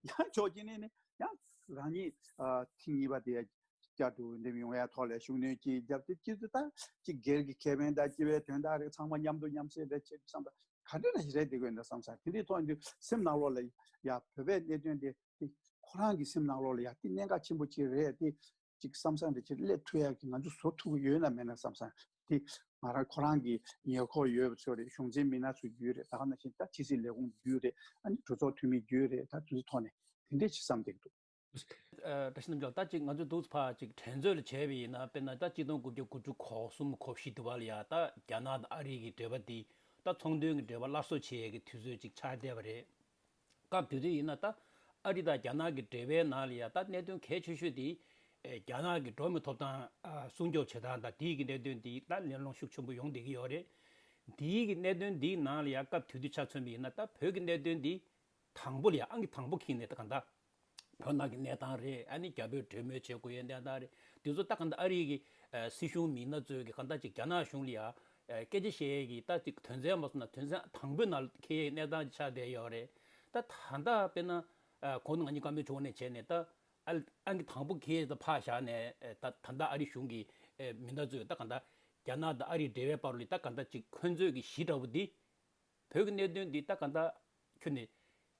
ཡང་ཕྱོགས་གཅིག་ནས་ནི་ཡང་རང་ཉིད་ཨ་ཐེངས་གཉིས་པ་དེ་བསྐྱར་དུ་འདེམས་ཡོང་ཡ་ཐོག་ལ་ཤུགས་སྣོན་ཅིག་བརྒྱབ་སྟེ་སྤྱི་ཚོགས་ད་ཅིག་སྒེར་གྱི་ཁེ་ཕན་དང་སྤྱི་པའི་དོན་དག་རིགས་ཚང་མ་མཉམ་དུ་མཉམ་བསྲེས་རེ་བྱེད་དུས་བསམ་པ་ག་འདྲ་ཞིག་རེད་དེ་དགོས་འདུག་བསམ་སོང་། དེ་འདྲའི་ཐོག་འདུག་སེམས་ནང་ལོགས་ལ་ཡ་བོད་པའི་གནད་དོན་དེ་དེ་ཁོ་རང་གི་སེམས་ནང་ལོགས་ལ་ཡ་དེ་གནད་འགག་ཆེན་པོ་ཅིག་རེད་དེ། ཅིག་བསམ་བསམ་རེ་ཅིག་སླེབས་ཐུབ་ཡ་གི་ང་ཚོ་བཟོ་ཐུབ་ཀྱི་ཡོད་ན་མེད་ན་བསམ་སོང་། དེ་ང་རང་ཁོ་རང་གི་ཉེ་འཁོར་ཡོད་པ་ཚོ་རེད། གཞུང་འཛིན་མི་སྣ་ཚོ་རྒྱུད་རེད། ད་ག་ནང་བཞིན་ད་ཕྱི་སྲིད་ལས་ཁུངས་རྒྱུད་རེད། ཨ་ནི་གྲོས་ཚོགས་འཐུས་མི་རྒྱུད་རེད། ད་དེ་ཚོའི་ཐོག་ནས་དེ་འདྲས་ཅིག་བསམ་བསྡད་ཀྱི་འདུག་ཨ། བཀྲ་ཤིས་རྣམ་རྒྱལ། ད་ཅིག་ང་ཚོས་འདུག་ཕར་ཅིག་དྲན་ཚོད་ལ་བྱས་པ་ཡིན་ན། དཔེར་ན་ད་གཅིག་སྟོང་དགུ་བརྒྱ་དགུ་བཅུ་གོ་གསུམ་གོ་བཞི་དུ་བ་ལ་ཡ་ད་རྒྱ་ནག་དང་ཨ་རི་གི་འབྲེལ་བ་འདི་ད་ཚོང་དོན་གྱི་འབྲེལ་བ་སླར་གསོ་བྱེད་ཡས་ཀྱི་དུས་ཚོད་ཅིག་ཆགས་བསྡད་པ་རེད། སྐབས་དེ་དུས་ཡིན་ན་ད་ཨ་རི་དང་རྒྱ་ནག་གི་འབྲེལ་བའི་ནང་ལ་ཡ་ད་གནད་དོན་གལ་ཆེ་ཤོས་དེ་ཨེ་རྒྱ་ནག་གི་འགྲོ་བ་མིའི་ཐོབ་ཐང་ཨ་སྲུང་སྐྱོབ་བྱེད་སྟངས་དང་དེའི་གི་གནད་དོན་དེ་ད་གླེང་སློང་ཤུགས་ཆེན་པོ་ཡོང་བསྡད་ཀྱི་ཡོད་རེད། དེའི་གི་གནད་དོན་དེའི་ནང་ལ་ཡ་སྐབས་དེ་དུས་ཆ་མཚོན་པ་ཡིན་ན་ད་བོད་ཀྱི་གནད་དོན་དེ་དང་པོ་ལ་ཡ་ཨང་ཀི་དང་པོ་འཁྱེར་ནས་ད་གང་ལྟར་བོད་ནང་གི་གནས་སྟངས་རེད། ཨ་ནི་རྒྱ་བོད་གྲོས་མོལ་བྱེད་དགོས་ཡའི་གནས་སྟངས་རེད། དེ་ཚོ་ད་གང་ལྟར་ཨ་རི་གི་ཨ་སྲིད་གཞུང་མི་སྣ་ཚོས་གི་གང་ལྟར་ཅིག་རྒྱ་ནག་གཞུང་ལ་ཡ་ཨ་སྐད་ཆ་བཤད་ཡས་ཀྱི་ད་ཅིག་དོན་ཚན་མ་སོང་ན་དོན་ཚན་དང་པོའི་ནང་འཁེལ་ཡས་གནས་སྟངས་ཅིག་ཆགས་བསྡད་ཡོད་རེད། ད་ད་ལྟ་དཔེར་ན་ཨ་གོང་དུ་ང་གཉིས་བཀའ་མོལ་བྱུང་ནས་བྱས་ནས་ད་ཨ་ཨང་ཀི་དང་པོ་འཁེལ་ཡས་ད་ཕར་བཞག་ནས་ཨ་ད་ད་ལྟ་ཨ་རི་གཞུང་གི་ཨ་མི་སྣ་ཚོས་ད་གང་ལྟར་རྒྱ་ནག་དང་ཨ་རིའི་འབྲེལ་བའི་བར་ལ་ད་གང་ལྟར་ཅིག་ཁོང་ཚོས་གི་གཞི་འདྲ་པོ་འདི་བོད་ཀྱི་གནད་དོན་འདི་ད་ག་འདྲ་ཁྱོན་ནས་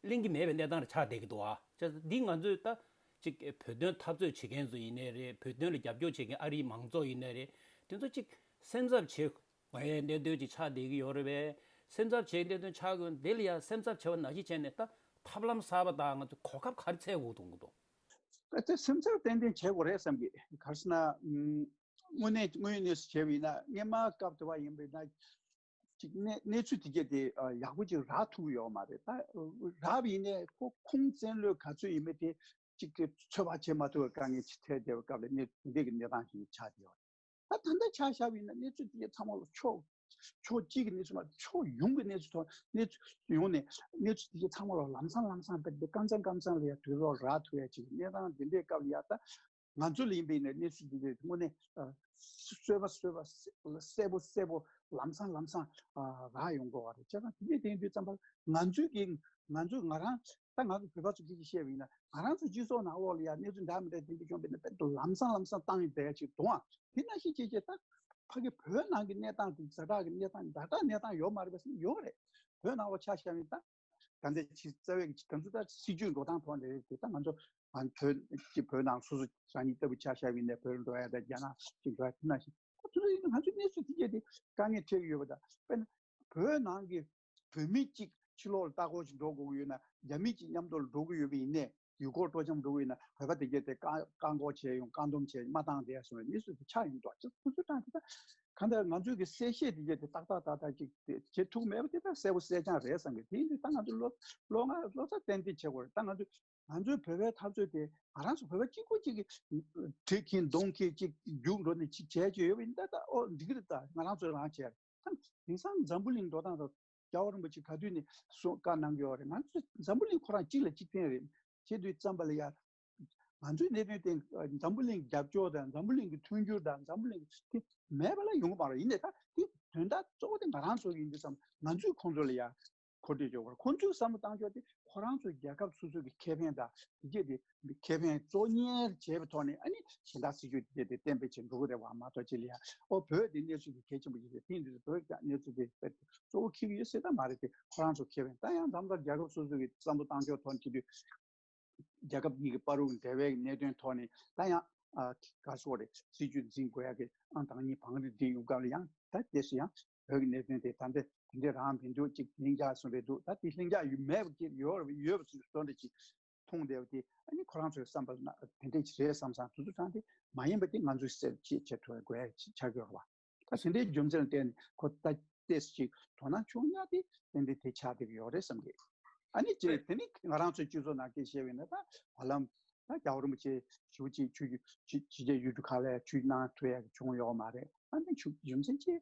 གླེང་གི་མེད་པའི་གནས་སྟངས་རེ་ཆགས་བསྡད་ཀྱི་འདུག་ཨ། བྱས་ཙང་འདི་ང་ཚོས་ད་ཅིག་བོད་དོན་འཐབ་རྩོད་བྱེད་མཁན་ཚོ་ཡིན་ནའི་རེད། བོད་དོན་ལ་རྒྱབ་སྐྱོར་བྱེད་མཁན་ཨ་རིའི་མང་ཚོགས་ཡིན་ནའི་རེད། དེ་ཚོ་ཅིག་སེམས་འཚབ་བྱེད་དགོས་ཡའི་གནད་དོན་ཅིག་ཆགས་བསྡད་ཀྱི་ཡོད་རེད་པས། སེམས་འཚབ་བྱེད་གནད་དོན་ཆགས་དགོས་འདི་ལ་ཡང་སེམས་འཚབ་བྱེད་པ་ནང་བཞིན་བྱས་ནས་ད་ཐབས་ལམ་གསར་པ་དང་ང་ཚོ་གོ་སྐབས་ག་རེ་འཚོལ་དགོས་འདུག་གི་འདུག་ད་ལྟ་སེམས་འཚབ་ཏན་ཏན་བྱེད་དགོས་རེད་བསམ་གི། ག་རེ་ཟེར་ན། ཨམ། དངོས་གནས་དངོས་ཡོད་གནས་ཚུལ་བྱས་པ་ཡིན་ན་སྔོན་མ་སྐབས་དེ་བ་ཡིན་པ་ཡིན་ན། ཅིག་གནས་གནས་ཚུལ་དེ་གྱད་དེ་ཨ་ཡག་པོ་ཅིག་རག་ཐུབ་ཀྱི་ཡོད་མ་རེད། ད་རག་པ་ཡིན་ནའི་ཁོ་ཁུངས་བཙན་ལོས་ག་ཚོད་ཡིན་མིན་དེ་ཅིག་དེ་ཚོད་དཔག་བྱེད་མ་ཐུབ་པའི་དཀའ་ངལ་ཅིག་འཕྲད་བསྡད་པའི་སྐབས་ལ་གནས་འདི་གི་གནས་སྟངས་ཤིག་ཆགས་བསྡད་ཡོད་རེད། ད་ད་ལྟ་ཆ་བཞག་པ་ཡིན་ན་གནས་ཚུལ་དེ་གྱད་ཚང་མ་ལ་ཕྱོགས་ཕྱོགས་གཅིག་གི་གནས་ཚུལ་དང་ཕྱོགས་ཡོངས་ཀྱི་གནས་ཚུལ་ཐོག་གནས་ཚུལ་ཡོངས་ནས་གནས་ཚུལ་དེ་གྱད་ཚང་མ་ལ་ལམ་སང་ལམ་སང་དཔེ་དེ་སྐམ་སང་སྐམ་སང་ལ་ཡ་དུས་ཐོག་རག་ཐུབ་ཡ་ཅིག་གནས་སྟངས་འདི་འདྲའི་སྐབས་ལ་ཡ་ད། ང་ཚོ་ལ་ཡིན་པའི་ནས་གནས་ཚུལ་འདི་འདྲའི་དངོས་གནས་ཨ་གསལ་པོ་གསལ་པོ་གསལ་པོ་གསལ་པོ་ལམ་སང་ལམ་སང་ཨ་རག་ཡོང་དགོས་པ་རེད། བྱས་ཙང་དེ་འདྲའི་དེང་དུས་ཙམ་པ་ང་ཚོའི་གི་ང་ཚོས་ང་རང་ད་ང་ཚོ་བོད་པ་ཚོ་སྐད་ཆ་བཤད་པ་ཡིན་ན་ང་རང་ཚོ་སྤྱི་ཚོགས་ནང་ལོགས་ལ་ཡ་གནས་ཚུལ་འདྲ་མི་འདྲ་དེ་འདྲ་བྱུང་བ་ཡིན་ན་དཔེ་དེ་ལམ་སང་ལམ་སང་བཏང་ཡོང་བསྡད་ཡ་ཅིག་འདུག་ཨ། དེ་ནང་བཞིན་བྱས་བྱས་ད་ཕ་གི་བོད་ནང་གི་གནས་སྟངས་དེ་ཛ་དྲག་གི་གནས་སྟངས་ཛ་དྲག་གནས་སྟངས་ཡོད་མ་རེད་པས་ཟེར་ན་ཡོད་རེད། བོད་ནང་ལོགས་ཆ་བཞག་ཡིན་ད། ད་ལྟའི་ཕྱི་རྩ་བའི་གི་ད་ཚོ་ད་སྲིད་ཇུས་འགྲོ་སྟངས་ཐོག་ནས་རེད་དེ། ད་ང་ཚོ་ང་བོད་ཀྱི་བོད་ནང་སོ་སོ་རང་ཉིད་ལྟ་བུ་ཆ་བཞག་པ་ཡིན་ན་བོད་འགྲོ་ཡ་དང་རྒྱ་ནག་ཅིག་འགྲོ་ཡ་དེ་ནང་བཞིན་ད་དེ་ཚོ་ཡིན་ན་ང་ཚོའི་གནས་ཚུལ་དེ་གྱད་དེ་དཀའ་ངལ་འཕྲད་ཀྱི་ཡོད་པ་དང་། དཔེར་ན་བོད་ནང་གི་བོད་མི་གཅིག་ཕྱི་ལོགས་ལ་ལྟ་སྐོར་ཅིག་འགྲོ་དགོས་ཀྱི་ཡོད་ན། རྒྱ་མི་གཅིག་མཉམ་དུ་ལ་འགྲོ་གི་ཡོད་པ་ཡིན་ནའི་ཡུལ་སྐོར་སྤྲོ་འཆམ་འགྲོ་གི་ཡོད་ན་བོད་པ་དེ་གྱད་དེ་བཀག་བཀག་འགོག་བྱས་ཡོང་། བཀག་སྡོམ་བྱས་མ་བཏང་བསྡད་ཡ་སོང་བའི་གནས་ཚུལ་དེ་ཆགས་ཡོང་འདུག་ཅིག་ཁོ་ཚོའི་གྲས་དེ་ད་གང་ལྟར་ང་ཚོའི་གི་གསལ་བཤད་དེ་གྱད་དེ་ཏག་ཏག་ཏག་ཏག་ཅིག་དེ་བྱེད་ཐུབ་མེད་པ་དེ་ད་གསལ་པོ་གསལ་རྐྱང་རེད་བསམ་གི། དེ་ཡིན་དུས་ད་ང་ཚོ་བློ་བློ་ང་བློ་རྩ་ཏན་ཏིག་བྱེད་དགོས་རེད། ད་ང་ཚོ་ང་ཚོའི་བོད་པའི་འཐབ་རྩོད་དེ་ང་རང་ཚོ་བོད་པ་གཅིག་པོ་གཅིག་གིས་གྲི་འཁྱེར་གདོང་འཁྱེར་ཅིག་རྒྱུགས་འགྲོ་ནས་ཅིག་བྱས་བྱས་ཡོད་པ་ཡིན་ད། ད་ཨོ་འགྲིག་གི་རེད། ད་ང་རང་ཚོས་རང་བྱས་རེད། ད་དེང་སང་འཛམ་བུ་གླིང་འགྲོ་སྟངས་དང་རྒྱལ་བ་རིན་པོ་ཆེ་ག་དུས་ནས་གསུང་བཀའ་གནང་གི་ཡོད་རེད། ང་ཚོ་འཛམ་བུ་གླིང་ཁོ་རང་གཅིག་ལ་གཅིག་བརྟེན་རེད། བྱེད་དུས་ཙམ་པ་ལ་ཡ་ང་ཚོའི་གནད་དོན་དེ་འཛམ་བུ་གླིང་རྒྱབ་སྐྱོར་དང་འཛམ་བུ་གླིང་གི་མཐུན་འགྱུར་དང་འཛམ་བུ་གླིང་གི་དེ་མེད་པ་ལ་ཡོང་གི་མ་རེད། ཡིན་ནའི་ད་དེ་དོན་དག་གཙོ་བོ་དེ་ང་རང་ཚོ་ཡིན་དུས་ཙམ་ང་ཚོས་ཁོང་ཚོ་ལ་ཡ་མཁོ་སྤྲོད་བྱེད་དགོས། ཁོང་ཚོས་བསམ་བློ་བཏང་ཕྱོགས་དེ་ཁོ་རང་ཚོའི་རྒྱལ་ཁབ་སོ་སོ་གི་ཁེ་ཕན་དང་དེ་གྱད་དེ་ཁེ་ཕན་གཙོ་གཉེར་བྱས་པའི་ཐོག་ནས་ཨ་ནི་གཞན་དག་སྲིད་ཇུས་དེ་གྱད་དེ་གཏན་འབེབས་བྱེད་འགྲོ་གི་རེད་བ། མ་གཏོགས་ཅི་ལ་ཡ་ཨོ་བོད་དེ་གནས་ཚུལ་དེ་གལ་ཆེན་པོ་ཞིག་རེད། དེ་ཡིན་དུས་བོད་ཀྱི་གནས་ཚུལ་དེ་གཙོ་བོ་འཁྱེར་གྱི་ཡོད་ཟེར་ད་མ་རེད་དེ། ཁོ་རང་ཚོ་ཁེ་ཕན་ད་ཡང་མདང་དག་རྒྱལ་ཁབ་སོ་སོ་གི་བསམ་བློ་བཏང་ཕྱོགས་ཐོག་ནས་བྱེད་དུས། རྒྱལ་ཁབ་གཉིས་ཀྱི་བར་དུ་འབྲེལ་བའི་གནད་དོན་ཐོག་ནས་ད་ཡང་ ཨ་ག་སོགས་རེད། སྲིད་ཇུས་འཛིན་དགོས་ཡ་གི་ཨང་དང་ཉིད་བང་རིམ་འདི་ཡོང་སྐབས་ལ་ཡང་ད་དེ་སུ་ཡང་བོད་ཀྱི་གནད་དོན་དེ་ད་འདི་དེ་འདྲའི་རང་མི་འདུག་ཅིག་ལྷིང་འཇགས་སུ་རེད་འདུག་ད་དེ་ལྷིང་འཇགས་ཡོད་མེད་པ་ཅིག་ཡོད་ཡོད་པ་ཅིག་བཟོ་འདྲ་ཅིག་མཐོང་བསྡད་པ་དེ་ཨ་ནི་ཁོ་རང་ཚོའི་བསམ་པ་ན་དེ་འདྲས་ཅིག་རེད་བསམ་བསམ་དུ་དུ་དྲང་དེ་མ་ཡིན་པ་དེ་ང་ཚོས་སེལ་བྱེད་བྱེད་ཐུབ་དགོས་ཡ་ཆགས་ཡོད་རེད་བ། ད་དེ་འདྲའི་རྒྱུ་མཚན་ལ་བརྟེན་ནས་ཁོ་ད་ཏོག་ཙམ་ཅིག་དོ་སྣང་བྱུང་ཡ་དེ་ཏན་ཏན་དེ་ཆགས་བསྡད་ཀྱི་ཡོད་རེད་བསམ་གི། ཨ་ནི་ཅེས་དེ་ནི་ང་རང་ཚོའི་སྤྱི་ཚོགས་ནང་སྐད་བཤད་པ་ཡིན་ན་ད་བར་ལམ་ད་རྒྱལ་བ་རིན་པོ་ཆེ་ཞེ་པོ་ཅིག་ཆོས་བརྒྱུད་ཕྱི་རྒྱལ་ཡུལ་གྲུ་ཁག་ལ་ཆོས་གནང་ཐུབ་ཡ་གི་བྱུང་ཡོད་མ་རེད། ཨ་ནི་ཆོས་རྒྱུ་མཚན་ཅིག་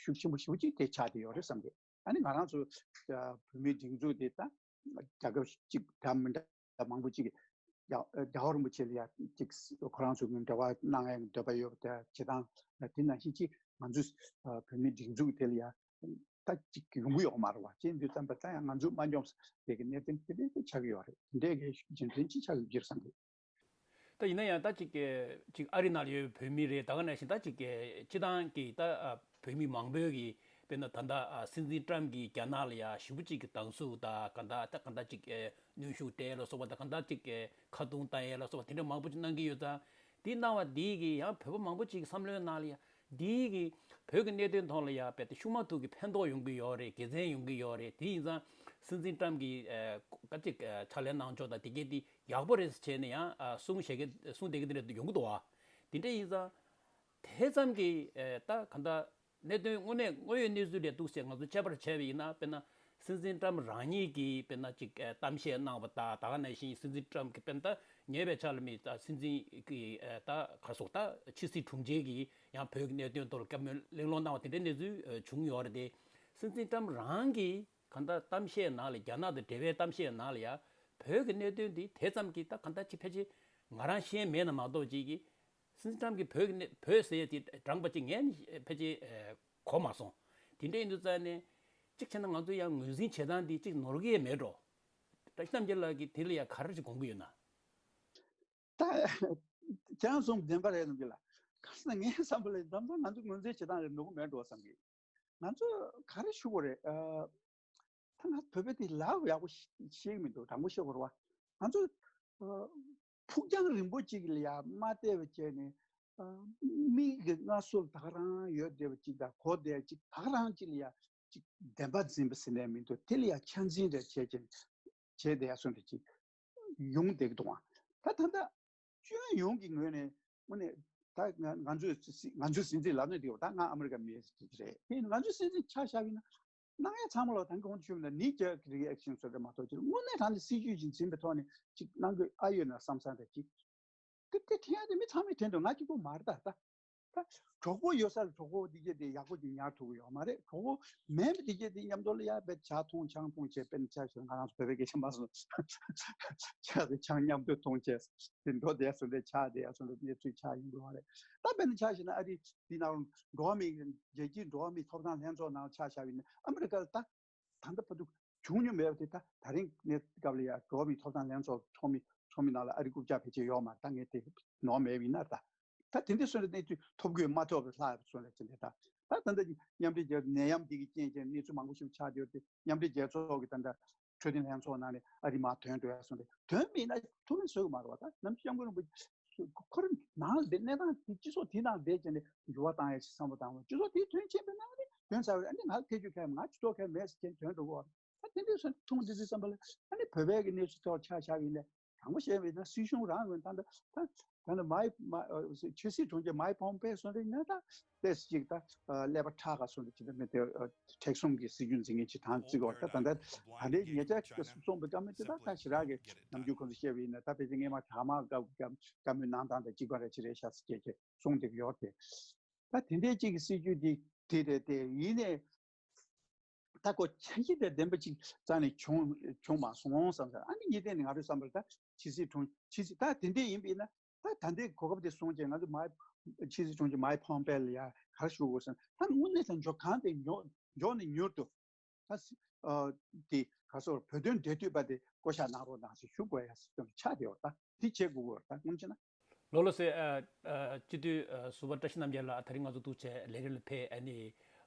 ཤུགས་ཆེན་པོ་ཞེ་པོ་ཅིག་དེ་ཆགས་བསྡད་ཡོད་རེད་བསམ་གི། ཨ་ནི་ང་རང་ཚོ་བོད་མིའི་སྒྲིག་འཛུགས་དེ་ད་རྒྱལ་ཁབ་གཅིག་འདྲ་མི་འདྲ་མང་པོ་ཅིག་གིས་རྒྱལ་རྒྱལ་བ་རིན་པོ་ཆེ་ལ་ཡ་ཅིག་ཁོ་རང་ཚོའི་འབྲེལ་བ་གནང་ཡ་འདོད་པ་ཡོད་པ་དེ་བྱེད་སྟངས་དེ་ནང་བཞིན་ཅིག་ང་ཚོའི་བོད་མིའི་སྒྲིག་འཛུགས་དེ་ལ་ཡ་ད་ཅིག་ཡོང་གི་ཡོད་མ་རེད་བ། ཅེས་འདི་ཙམ་པ་ད་ཡང་ང་ཚོས་མ་འཇོན་པའི་གི་གནད་དོན་དེ་འདྲ་ཅིག་ཆགས་ཀྱི་ཡོད་རེད། དེ་འདྲའི་གི་རྒྱུ་མཚན་ཅིག་ཆགས་ཀྱི་ཡོད་བསམ་གི། ད་ཡིན་ན་ཡང་ད་ཅིག་གི་ཅིག་ཨ་རི་ནང་ལ་ཡོད་པའི་བོད་མི་རེད། ད་ག་ནང་བཞིན་ད་ཅིག་གི་སྤྱི་བཏང་གི་ད་ཨ་བོད་མི་མང་པོས་གི་དཔེར་ན་ད་ལྟ་ཨ་སྲིད་འཛིན་ཊམ་གྱིས་རྒྱ་ནག་ལ་ཡ་ཞེ་པོ་ཅིག་གི་སྡང་ཟུག་ད་ག་ད་ད་ག་ད་ཅིག་གི་གནོན་ཤུགས་སྤྲད་ལ་སོགས་པ་ད་ག་ད་ཅིག་གི་ཁ་རྡུང་བཏང་ཡས་ལ་སོགས་པ་དེ་འདྲ་མང་པོ་ཅིག་གནང་གི་ཡོད་ཙང་། དེ་གནང་བ་དེ་གི་ཡང་བོད་པ་མང་པོ་ཅིག་གི་བསམ་བློའི་ནང་ལ་ཡ་དེ་གི་བོད་ཀྱི་གནད་དོན་ཐོག་ལ་ཡ་དཔེ་དེ་ཤུགས་མ་ཐུག་གི་ཕན་ཐོགས་ཡོང་གི་ཡོད་རེད། དགེ་མཚན་ཡོང་གི་ཡོད་རེད། དེ་ཡིན་ཙང་སྲིད་འཛིན་ཊམ་གྱིས་ཨ་ག་ཅིག་ཨ་ཕྱག་ལས་གནང་ཕྱོགས་དང་དེ་གས་དེ་ཡག་པོ་རེད་ཟེར་བྱས་ནས་ཡང་ཨ་གསུང་བཤད་ཀྱི་གསུང་བསྡད་ཀྱི་དེ་འདྲ་ཡོང་གི་འདུག་བ། དེ་འདྲ་ཡིན་ཙང་དེ་ཙམ་གྱིས་ཨ་ད་ག་འདྲ་གནད་དོན་དངོས་གནས་དངོས་ཡོད་གནས་ཚུལ་ལས་གཏུགས་བྱས་ང་ཚོ་དཔྱད་པར་བྱས་པ་ཡིན་ན། དཔེར་ན་སྲིད་འཛིན་ཊམ་རང་ཉིད་ཀྱིས་དཔེར་ན་ཅིག་ཨ་གཏམ་བཤད་གནང་བ་དང་། ད་ག་ནང་བཞིན་སྲིད་འཛིན་ཊམ་གྱིས་དཔེར་ན་ད་ཉེ་བའི་ཆར་ལ་མི་ད་སྲིད་འཛིན་གྱི་ཨ་ད་ག་རེ་ཟེར་ད་ཕྱི་སྲིད་དྲུང་ཆེ་གིས་ཡང་བོད་ཀྱི་གནད་དོན་ཐོག་ལ་བཀའ་མོལ་གླེང་སློང་གནང་བ་དེ་འདྲའི་གནས་ཚུལ་ཨ་བྱུང་ཡོད་རེད་དེ། སྲིད་འཛིན་ཊམ་རང་གིས་གང་ལྟར་གཏམ་བཤད་ནང་ལ་རྒྱ་ནག་དང་འབྲེལ་བའི་གཏམ་བཤད་ནང་ལ་ཡ་བོད་ཀྱི་གནད་དོན་འདི་དེ་ཙམ་གྱིས་ད་གང་ལྟར་ཅིག་ཕལ་ཆེར་ང་རང་ཤེས་མེད་ན་མ་གཏོགས་ཅིག་གིས་སྲིད་འཛིན་ཊམ་གྱིས་བོད་ཀྱི་གནད་བོད་ཟེར་ཡས་དེ་དྲངས་པ་ཅིག་ངས་ནི་ཕལ་ཆེར་ཨ་གོ་མ་སོང་། དེ་འདྲ་ཡིན་དུས་ཙང་ནས་གཅིག་བྱས་ན་ང་ཚོ་ཡང་ངོས་འཛིན་བྱེད་སྟངས་འདི་གཅིག་ནོར་གྱི་མེད་འགྲོ། བཀྲ་ཤིས་རྣམ་རྒྱལ་ལགས་ཀྱིས་དེ་ལ་ཡང་ག་རེ་ཞིག་དགོངས་ཀྱི་ཡོད་ན། ད་ཁྱེད་རང་གསུངས་བདེན་པ་རེད་ནམ་གྱི་ལ། གང་ཟེར་ན་ངའི་བསམ་པ་ལ་འཛམ་ཐང་ང་ཚོ་ངོས་འཛིན་བྱེད་སྟངས་རེད་ནོར་གྱི་མེད་འགྲོ་བསམ་གི། ང་ཚོ་ག་རེ་ཞུ་དགོས་རེད། ཨ་ད་ང་བོད་པའི་དེ་ལབ་ཡག་པོ་ཤེས་ཤེས་ཀྱི་མི་འདུག་དྲང་པོ་བཤད་དགོས་རེད་བ། ང་ཚོ་ཨ་ཕུགས་རྒྱང་རིང་པོ་ཅིག་ལ་ཡ་མ་བལྟས་པ་བྱས་ནས་ཨ་མིག་གི་སྔ་སོར་ད་ག་རང་ཡོད་བསྡད་པ་ཅིག་དང་གོ་བསྡད་ཅིག་ད་ག་རང་ཅིག་ལ་ཡ་ཅིག་བདེན་པ་འཛིན་པ་ཟེར་ནས་མི་འདུག་དེ་ལ་ཡ་ཆ་འཛིན་རེ་བྱས་ཀྱིན་བྱས་བསྡད་ཡ་སོང་དེ་ཅིག་ཡོང་བསྡད་ཀྱི་འདུག་ཨ་ད་ད་ལྟ་སྤྱི་ཡོངས་ཀྱི་ངོས་ནས་དངོས་གནས་ད་ང་ང་ཚོས་སྲིད་ང་ཚོས་སྲིད་འཛིན་ལབ་ན་འགྲིག་པ། ད་ང་ཨ་མི་རི་ཀ་མི་ཞིག་རེད། དེ་ང་ཚོས་སྲིད་འཛིན་ཆ་བཞག་པ་ཡིན་ན་གནང་ཡ་ཚང་མ་ལ་ད་གོང་དུ་ཞུས་པ་ནང་knee jerk reaction་བཟོ་འདྲ་མ་གཏོགས་ཅིག་དངོས་གནས་དྲང་གནས་སྲིད་ཇུས་ཅིག་འཛིན་པའི་ཐོག་ནས་ཅིག་གནང་དགོས་ཨ་ཡོད་ན་བསམ་བསམ་རེད་ཅིག་དེ་དེ་དྲན་ཡ་དེ་མི་ཚང་མས་དྲན་འདུག་ང་གཅིག་པོ་མ་རེད་ད། ད་ད་གྲོགས་པོ་ཡོད་ས་ལ་གྲོགས་པོ་འདི་གྱད་དེ་ཡག་པོ་ཅིག་ཉར་ཐུབ་ཀྱི་ཡོད་མ་རེད། གྲོགས་པོ་མེད་པ་འདི་གྱད་དེ་མཉམ་དུ་ལ་ཡ་བས་ཇ་འཐུང་ཆང་འཐུང་བྱས། དཔེར་ན་ཆ་བཞག་ང་རང་ཚོ་བོད་པའི་སྐད་ཆ་མ་སོང་། ཆ་དེ་ཆང་མཉམ་དུ་འཐུང་བྱས་དེ་འགྲོ་བསྡད་སོང་དེ་ཆ་དེ་ཡ་སོང་དེ་གནས་ཚུལ་ཆགས་ཡོང་གི་ཡོད་རེད། ད་དཔེར་ན་ཆ་བཞག་ན་ཨ་རི་འདི་ནང་འགྲོ་བ་མིའི་རྒྱལ་སྤྱིའི་འགྲོ་བ་མིའི་ཐོབ་ཐང་ལྷན་ཚོགས་ནང་ཆ་བཞག་པ་ཡིན་ན་ཨ་མི་རི་ཀ་ལ་ད། ད་ལྟ་བར་དུ་བྱུང་མྱོང་མེད་པ་དེ། ད་ད་རིང་གནས་སྐབས་ལ་ཡ་འགྲོ་བ་མིའི་ཐོབ་ཐང་ལྷན་ཚོགས་ཚོགས་མི་ཚོགས་མི་ནང་ལ་ཨ་རི་རྐུབ་བཀྱག་ཕལ་ཆེར་ཡོད་མ་རེད། ད་ངས་དེ་ནོར་མེད་པ་ཡིན་ན། ད་ད་དེ་འདྲའི་སོན་རེ་གནས་ཚུལ་ཐོབ་དགོས་མ་ཐོབ་ལྷག་སོན་རེ་བྱེད་འདི་ད་ད་ད་ལྟ་མཉམ་འབྲེལ་རྒྱལ་ནད་ཡམས་འདི་གི་རྐྱེན་བྱས་གནས་ཚུལ་མང་པོ་ཞིག་ཆགས་ཡོད་དེ། མཉམ་འབྲེལ་རྒྱལ་ཚོགས་ཀྱི་ད་ལྟ་འཕྲོད་བསྟེན་ལྷན་ཚོགས་ནང་ནས་ཨ་རི་མར་ཐོན་འགྲོ་ཡ་སོན་རེ། ཐོན་མེད་ན་ཐུགས་ཕན་གསོས་ཀྱི་མ་རེད་བ། ད་ནམ་རྒྱུན་སྐྱབས་མགོན་རིན་པོ་ཁོ་རང་ནང་ལ་བསྡད་གནས་སྟངས་དེ་སྤྱི་ཚོགས་དེའི་ནང་བསྡད་བྱས་ནས་འགྱུར་བ་བཏང་ཡ་ཞིག་བསམ་བློ་བཏང་བ། སྤྱི་ཚོགས་དེའི་དོན་ཆེན་པོའི་ནང་ནས་དོན་ཚར་བ་རེད། ཨ་ནི་ང་ལ་ཐེ་ཇུས་ཁ་ཡ་ང་ཇུས་གཏོགས་ཁ་ཡ་མེད་ཟེར་བྱས་ཐོན་འགྲོ་གི་ཡོད་རེད། ད་དེ་འདྲའི་སོང་མཐོང་དེ་ཚོའི་བསམ་པ་ལ་ཨ་ནི་བོད་པའི་གི་གནས་ཚུལ་ཐོག་ཆ་བཞག་པ་ཡིན་ན་དྲང་པོ་བཤད་པ་ཡིན་ན་སྲིད་གཞུང་རང་ངོས་ད་ད་ད་ནི་མའི་མ་ཕྱི་སྲིད་དྲུང་ཆེ་མའི་ཕོམ་པེ་སོང་རེད་ན་ད་ཏེས་ཅིག་ད་ཀླད་པ་ཁྲག་ག་སོང་རེད། ཅིག་ད་མི་དེ་མཁྲེགས་བཟུང་གི་སྲིད་ཇུས་འཛིན་མཁན་ཅིག་དང་བརྩི་གི་ཡོད་རེད། ད་ད་ད་ལྟ་ད་ལྟའི་ཉེ་ཆར་གསུངས་པའི་བཀའ་མོལ་དེ་ད་ད་ཞེ་དྲག་གི་ནམ་རྒྱུན་ཁོང་ཚོ་བཤད་པ་ཡིན་ན་ད་ཕལ་ཆེར་སྔས་མ་དྲ་དམངས་བཀའ་བཀའ་མོལ་གནང་སྟངས་དང་གཅིག་པ་རེད་ཅི་རེད་ཤག་ཟེར་བྱས་བྱས་གསུངས་བསྡད་ཀྱི་ཡོད་རེད། ད་དེ་འདྲའི་གཅིག་གི་སྲིད་ཇུས་འདི་དེ་རེད་དེ་ཡིན་ནས་ད་ཁོ་ཆ་ཤས་དང་ལྡན་པ་ཅིག་རྩ་ནས་བྱུང་བྱུང་མ་སོང་བསམ་ས། ཨ་ནི་གཉིས་ལྡན་ནི་ང་རང་བསམ་པར་ད་ཕྱི་སྲིད་དྲུང་ཕྱི་སྲིད་ད་དེ་འདྲའི་ཡིན་པ་ཡིན་ན་ད་ད་ལྟའི་གོ་སྐབས་དེ་སོང་རྗེས་ང་ཚོ་མའི་ཕྱི་སྲིད་དྲུང་ཆེ་མའི་ཕོམ་པེ་ལ་ཡ་ག་རེ་ཞུ་དགོས་སམ། ད་དངོས་གནས་དང་མགྱོགས་གང་དེ་མགྱོགས་མགྱོགས་ནས་མྱུར་དུ། ད་སི་ཨ་དེ་ག་སོགས་བོད་དོན་འབྲེལ་མཐུད་པ་དེ་བསྐོ་བཞག་གནང་རོགས་གནང་ཟེར་ཞུ་དགོས་ཡ་ཟེར་ཅུང་ཆགས་བསྡད་ཡོད། ད་དེ་བྱེད་དགོས་ཀྱི་ཡོད། ད་སྔོན་ཆད་ན། ལགས་ལགས་སེ། ཨ་ཨ་སྤྱི་འཐུས་ཨ་ཟུར་པ་བཀྲ་ཤིས་རྣམ་རྒྱལ་ལགས་དེ་རིང་ང་ཚོ་ཐུག་བྱས་ལས་རིམ་ལ་ཕེབས། ཨ་ནི་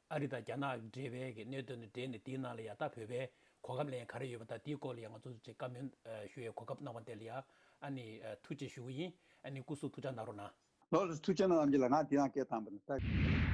ཨ་རི་དང་རྒྱ་ནག་གི་འབྲེལ་བའི་གི་གནད་དོན་དང་འབྲེལ་ནས་དེའི་ནང་ལ་ཡ་ད་བོད་པའི་གོ་སྐབས་ལེན་ག་རེ་ཡོད་པ་དང་དེའི་སྐོར་ལ་ཡ་ང་ཚོ་ཐུག་བྱས་བཀའ་མོལ་ཨ་ཞུ་ཡའི་གོ་སྐབས་གནང་བ་དེ་ལ་ཡ་ཨ་ནི་ཨ་ཐུགས་རྗེ་ཆེ་ཞུ་གི་ཡིན། ཨ་ནི་སྐུ་གཟུགས་ཐུགས་ཅག་གནང་རོགས་གནང་། ལོ་ལ་ཐུགས་ཅག་གནང་རྣམས་ཀྱིས་ལ་ང་དེ་ཡང་སྐད་བཏང་པ་ནི་ད།